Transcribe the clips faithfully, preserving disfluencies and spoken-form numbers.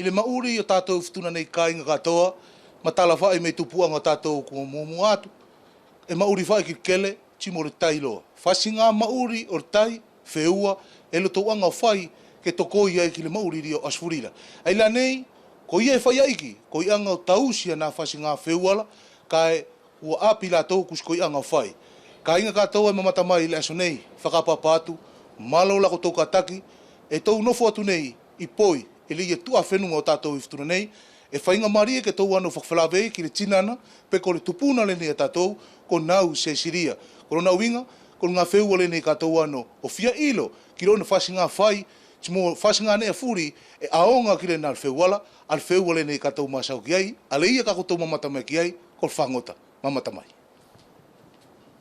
Le maʻuli ʻo tatou ʻi Futuna nei kaiga katoa, matala faʻi mei tupuʻaga ʻo tatou kua muʻamuʻa atu. ʻE maʻuli faʻi ki le kele, ti mo le tai loa. Fasiga maʻuli ʻo le tai, feua, ʻe lotoʻaga ʻo fai, ke tokoi ai ki le maʻuli lio ʻo Asufulila. ʻAi la nei, ko ia ʻe fai ʻaiki, ko ia ga ʻo tausi ana fasiga feua la, kaʻe ʻua ʻapi latou kusi ko ia ga ʻo fai. Kaiga katoa ʻe mamata mai ʻi le aso nei, fakaʻapaʻapa atu, malo la ko tou kataki, ʻe tou nofo atu nei, ʻi Poi, ʻi le ia tuʻa fenuga ʻo tatou ʻi Futuna nei, ʻe faiga malie ke tou ano fakafelaveʻi ki le tinana, pe ko le tupuna lenei ʻa tatou, ko Nau Sesilia. Ko lona uiga, ko le gafeua lenei ka tou ano ʻo fia ilo, ki lona fasiga fai, ti mo fasiga neʻe fuli, ʻe ʻaoga ki lena feua la, ʻa le feua lenei ka tou masau ki ai, ʻa le ia ka ko tou mamata mai ki ai, ko le fagota. Mamata mai.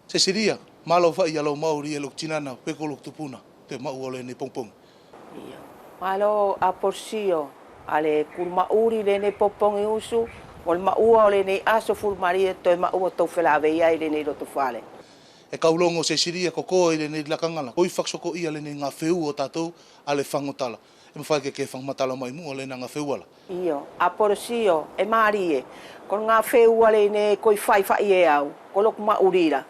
Sesilia, malo faʻi ia lou maʻuli e loku tinana, pe ko loku tupuna, te maʻua ʻo lenei pogipogi. Io. Malo Apolisio, ʻa le kulu maʻuli lenei pogipogi usu, mo le maʻua ʻo lenei aso fuli malie toe maʻua tou felaveʻi ai lenei loto fale. ʻE kau logo Sesilia ko koe ʻi lenei lakaga la, ko ʻi fakasoko ia lenei gafeua ʻo tatou, ʻa le fagota la. ʻE mafai ke ke fakamatala mai muʻa lena gafeua la. Io, Apolisio, ʻe malie, ko le gafeua lenei koi fai faʻi e au, ko loku maʻuli la.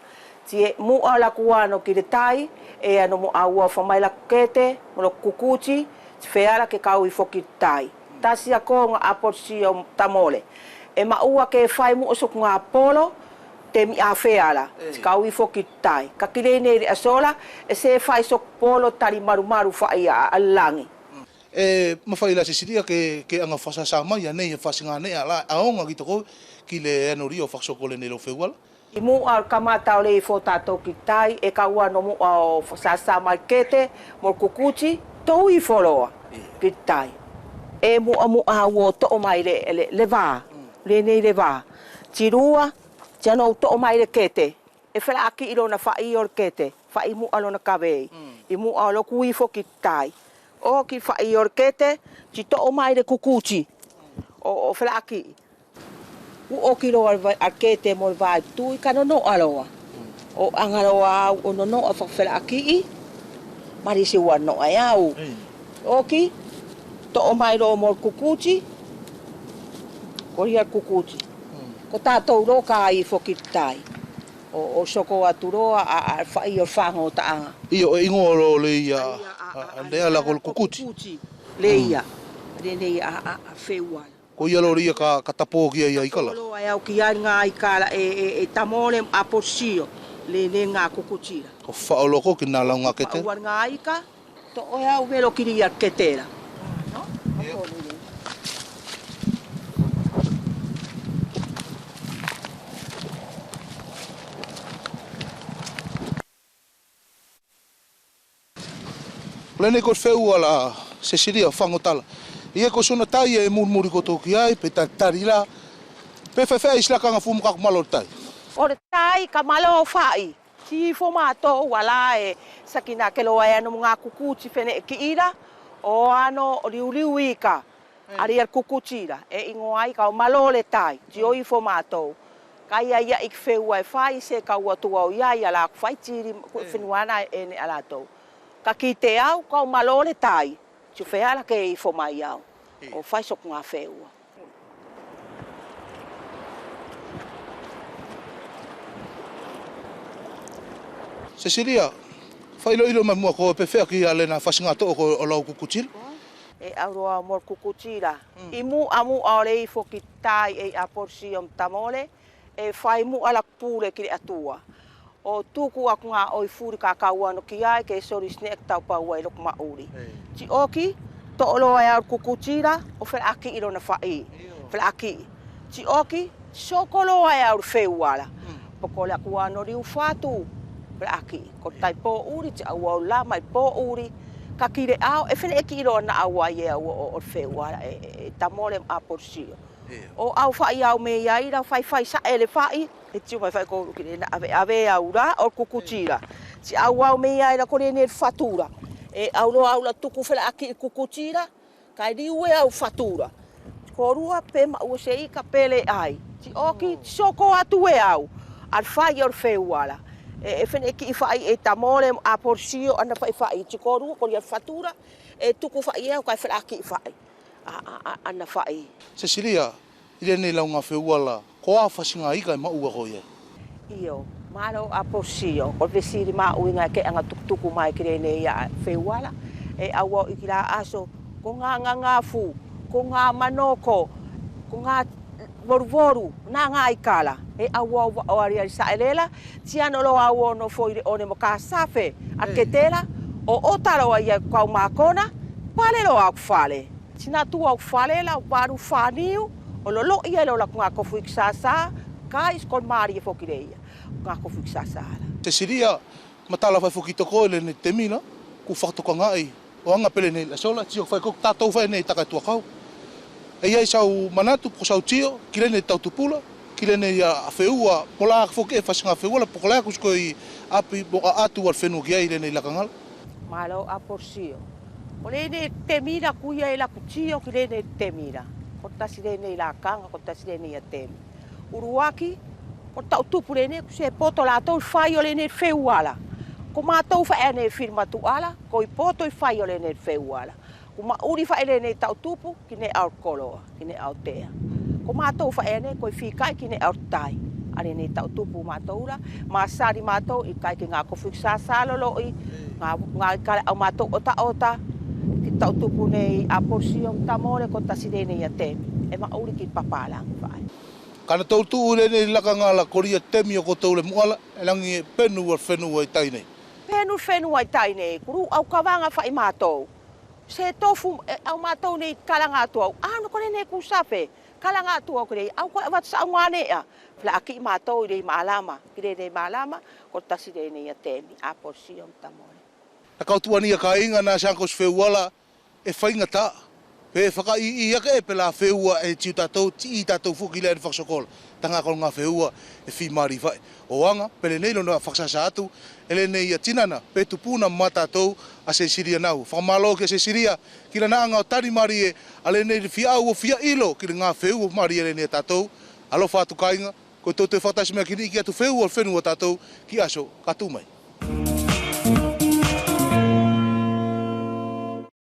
Ti ʻe muʻa laku ano ki le tai, ʻe ano muʻa au ʻo fai mai laku kete, mo loku kukuti, ti feala ke kau ifo ki le tai. Tasi ia koga Apolisio Tamole. ʻE maʻua ke fai muʻa soku ga polo, temi ʻa feala, ti kau ifo ki le tai. Kaʻe ki lenei le aso la, ʻe se fai soku polo tali malumalu faʻi ʻa, ʻa lagi. ʻE mafai la Sesilia ke, ke aga fakasasa mai ia nei he fasiga neʻe ʻaoga ki tokoua ki le ano lio fakasoko lenei lou feua la. ʻI muʻa ʻo le kamata ʻo lei ifo tatou ki tai, ʻe kau ano muʻa ʻo fakasasa mai kete, mo le kukuti, tou ifo loa ki tai. ʻE muʻa muʻa au ʻo toʻo mai le, le, le va, lenei le va. Ti lua, ti ano au toʻo mai le kete. ʻE felakiʻi lona faʻi ʻo le kete, faʻi muʻa lona kavei. ʻI muʻa ʻo loku ifo ki tai. ʻOki faʻi ʻo le kete, ti toʻo mai le kukuti. ʻO, ʻo felakiʻi. ʻU ʻoki loa ʻa le kete mo le vai tui ka nonoʻa loa. ʻO aga loa au ʻo nonoʻa fakafelakiʻi. Mali se ua noʻa e au. ʻOki, toʻo mai loa mo le kukuti. Kolia le kukuti. Ko tatou loa ka ifo ki tai. ʻO, ʻo soko atu loa ʻa, ʻa faʻi ʻo fagotaʻaga. Io, ʻe igoa loa lea ia, ʻa, ʻa, lea la ko le kukuti. Lea ia, lenei ʻa, ʻa, ʻa feua la. Ko ia loa lea ia ka, ka tapo ki ai ika la. Tapo loa e au ki ai ga ika la ʻe, ʻe, ʻe Tamole Apolisio, lenei ga kukuti la. Ko faʻo loa ko kina lau ga kete. Faʻo ga ika. Toʻo e au velo kili ia kete la. Lenei ko le feua la Sesilia fagota la. Ia ko sona tai ʻe mulimuli kotou ki ai pe talitali la. Pe feafeaʻi si lakaga fuʻu makaku malo le tai. ʻO le tai ka malo faʻi. Ti ifo matou ʻa la ʻe sakina ke loa ʻe ano mo ga kukuti feneʻekiʻi la, ʻo ano ʻo liuliu ika, ʻa lea le kukuti la, ʻe igoa ai ka ʻo malo le tai, ti ʻo ifo matou. Kaʻe ʻi ai ʻaiki feua ʻe fai se kau atu au ʻi ai ʻa la ko fai tili, ko fenuana ʻe neʻe ʻa latou. Kaʻe kite au ka ʻo malo le tai, ti ʻu feala ke ifo mai au, ʻo fai soku ga feua. Sesilia, fai iloilo mai muʻa ko pe feala ki ai lena fasiga toʻo ko ʻo lau kukuti la. ʻE au loa mo le kukuti la. ʻI muʻa muʻa ʻo lei ifo ki tai ʻe ʻi Apolisio mo Tamole, ʻe fai muʻa laku pule ki le ʻAtua. ʻO tuku aku ga ʻoi fuli ka kau ano ki ai ke soli sineʻe ke taupau ai loku maʻuli. Ti ʻoki, toʻo loa e au le kukuti la, ʻo felakiʻi lona faʻi. Felakiʻi. Ti ʻoki, soko loa e au le feua la. Poko le aku ano liu fatu. Felakiʻi. Ko le tai poʻuli, ti au au la mai poʻuli. Kaʻe ki le ʻao, ʻe feneʻekiʻi loa na au ai e au ʻo, ʻo le feua la, ʻe, ʻe, ʻe Tamole mo Apolisio. ʻO au faʻi au mei ai la, faifai saʻele faʻi, ʻe tiu mai faʻi ko ulu ki le na ʻave, ʻave au la, ʻo le kukuti la. Ti au au mei ai la ko lenei le fatu la. ʻE au loa au la tuku felakiʻi kukuti la, kaʻe liu e au fatu la. Ko lua pe maʻua se ika pe le ai. Ti ʻoki, ti soko atu e au. ʻA le fai ʻo le feua la. ʻE, ʻe feneʻekiʻi faʻi ʻe Tamole mo Apolisio ana faʻi faʻi. Ti ko lua, kolia le fatu la. ʻE tuku faʻi e au kaʻe felakiʻi faʻi. ʻAna faʻi. Sesilia, ʻi lenei lau gafeuala, ko ʻafa siga ika ʻe maʻua koe ia? Io, malo Aposio, ko te fesili maʻuiga ke aga tukutuku mai ki lenei ia feuala. ʻE au ʻo ʻi ki la aso, ko ga gagafu, ko ga manoko, ko ga voluvolu, na ga ʻi kala. ʻE au ʻo aliali saʻelela, tia no lo au ʻo nofo ʻi le ʻone mo ka safe, a ketela, ʻo ʻota loa ia kau makona, pale loa aku fale. Tina tua ʻoku fale la, ʻo valu faniu, ʻo loloʻi ia lo la kuga kofu ʻi ki sasa, kai sikoli mali e foki le ia, kuga kofu ʻi ki sasa la. Sesilia, matala fai foki toko ʻi lenei temi la, kua fakatokagaʻi, ʻo aga pe lenei la sola, tio fai ko tatou fai nei taka tuakau. ʻE ʻi ai sau manatu, ko sau tio, ki lenei tautupu la, ki lenei ia feua, mo la foki e fasiga feua la, po ko la kusi ko ʻi ʻapi, mo ʻaʻatu ʻa le fenua ki ai lenei lakaga la. Malo Aposio. Ko lenei temi la kua ʻi ai laku tio ki lenei temi la. Ko tasi lenei lakaga, ko tasi lenei ia temi. ʻUluaki, ko tautupu lenei kua se poto latou fai ʻo lenei feuala. Ko matou faʻe nei fili matuʻala, ko ʻi poto ʻi fai ʻo lenei feuala. Kua maʻuli faʻe lenei tautupu, ki ne au koloa, ki ne au tea. Ko matou faʻe nei, ko ʻi fikai ki ne au tai. ʻA lenei tautupu matou la, masali matou ʻikai ke ga kofu ʻi ki sasa loloʻi, ga, ga ʻi kala au matou ʻotaʻota, ki tautupu nei Aposio Tamole ko tasi lenei ia temi, ʻe maʻuli ki papalagi faʻe. Ka natou tuʻu ʻi lenei lakaga la ko lia temi ʻo kotou le muʻa la, ʻe lagi ʻe penu ʻa le fenua ʻi tai nei. Penu fenua ʻi tai nei, kulu au kavaga faʻi matou. Se tofu, ʻe, au matou nei kalaga atu au. ʻAno ko lenei kua safe, kalaga atu au ki lei, au ko e vata saʻu ganeʻa. Felaʻaki matou ʻi lei malama, ki lenei malama, ko tasi lenei ia temi, Aposio Tamole. Na kau tuʻania kaiga na sa ko si feuala, ʻe faigataʻa. Pe fakaʻiʻi ake ʻe pe la feua ʻe tiu tatou, ti ʻi tatou foki lea ni fakasokola. Taga ko ga feua ʻe fimali faʻe. ʻO aga, pe lenei lona fakasasa atu, ʻe lenei ia tinana, pe tupuna mo tatou, ʻa Sesilia Nau. Fakamalo kia Sesilia, ki lana aga ʻo tali malie, ʻa lenei fia au ʻo fia ilo, ki le ga feua malie lenei ia tatou, alofa atu kaiga, ko tou te fakatasi mai ki ni ʻi ki atu feua ʻo fenua tatou, ki aso, ka tuʻu mai.